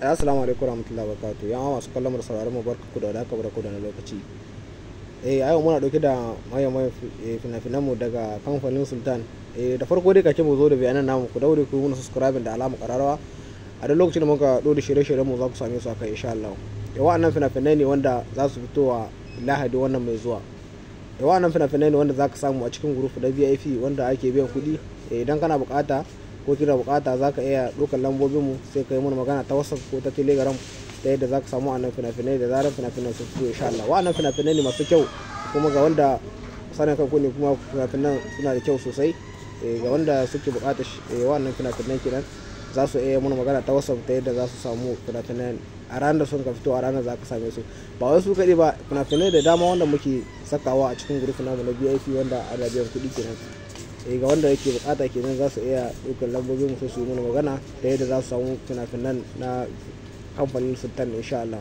Assalamu alaikum warahmatullahi wabarakatuh. Yan masu kallon mu da sauraron mu, barkaku da wadaka, barkaku da lokaci. A yau muna dauke da mayan mayan fina-finan mu daga kamfanin Sultan. Da farko dai, kake mu zo da bayanan namu, ku daure ku yi mana subscribe da alamar kararrawa. A duk lokacin da muka dora shirye-shiryen mu, za ku same su akai insha Allah. Wa'annan fina-finai ne wanda za su fito a Lahadi wannan mai zuwa. Wa'annan fina-finai ne wanda za ka samu a cikin group na VIP wanda ake biyan kuɗi. Idan kana bukata ko kina bukata, za ka iya ɗaukar lambobin mu, sai ka yi mana magana ta WhatsApp ko ta Telegram ta yadda za ka samu wa'annan fina-finai da zarar fina-finan sun fito insha Allah. Wa'annan fina-finai ne masu kyau, kuma ga wanda sanin kanku ne, kuma fina-finan suna da kyau sosai. Ga wanda suke bukatar wa'annan fina-finan kenan, za su iya mana magana ta WhatsApp ta yadda za su samu fina-finan. A ranar da sun ka fito, a ranar za ka same su. Ba wai su kaɗai ba, fina-finai da dama wanda muke sakawa a cikin group namu na VIP wanda ana biyan kuɗi kenan. Ga wanda yake bukata kenan, za su iya ɗaukar lambobin mu su yi mana magana ta yadda za su samu fina-finan na kamfanin Sultan insha Allah.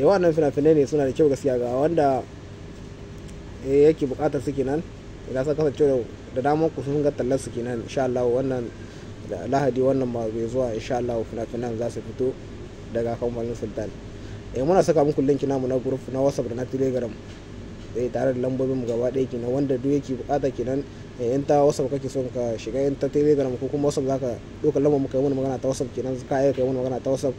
Wannan fina-finai ne suna da kyau gaskiya. Ga wanda yake bukatar su kenan, idan sa kasance da damar ku sun ga tallar su kenan insha Allah. Wannan Lahadi wannan ba bai zuwa insha Allah, fina-finan za su fito daga kamfanin Sultan. Muna saka muku link namu na group na WhatsApp da na Telegram tare da lambobin mu gaba ɗaya kenan. Wanda duk yake bukata kenan, in ta WhatsApp kake son ka shiga, in ta Telegram ko kuma WhatsApp, zaka ɗauka lambar mu, kai mana magana ta WhatsApp kenan. Ka iya kai mana magana ta WhatsApp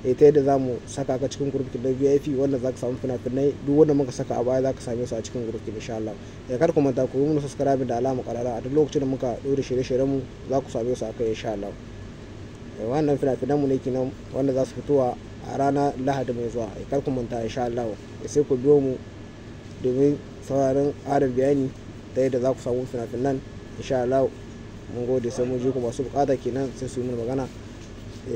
ta yadda zamu saka ka cikin group na VIP wanda zaka samu fina-finai duk wanda muka saka a baya, zaka same su a cikin group insha Allah. Kar ku manta ku yi mana subscribe da alamar karara. A duk lokacin da muka ɗora shirye-shiryen mu, za ku same su akai insha Allah. Wannan fina-finan mu ne kenan wanda za su fitowa a ranar Lahadi mai zuwa. Kar ku manta insha Allah, sai ku biyo mu domin sauraron ƙarin bayani ta yadda za ku samu fina-finan insha Allah. Mun gode, sai mun ji ku. Masu bukata kenan sai su yi mana magana,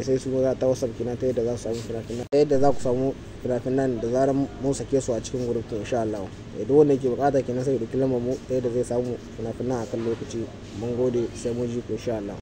sai su magana ta WhatsApp kenan ta yadda za su samu fina-finan, ta yadda za ku samu fina-finan da zarar mun sake su a cikin group insha Allah. Duk wanda yake bukata kenan, sai ya ɗauki lambar mu ta yadda zai samu fina-finan akan lokaci. Mun gode, sai mun ji ku insha Allah.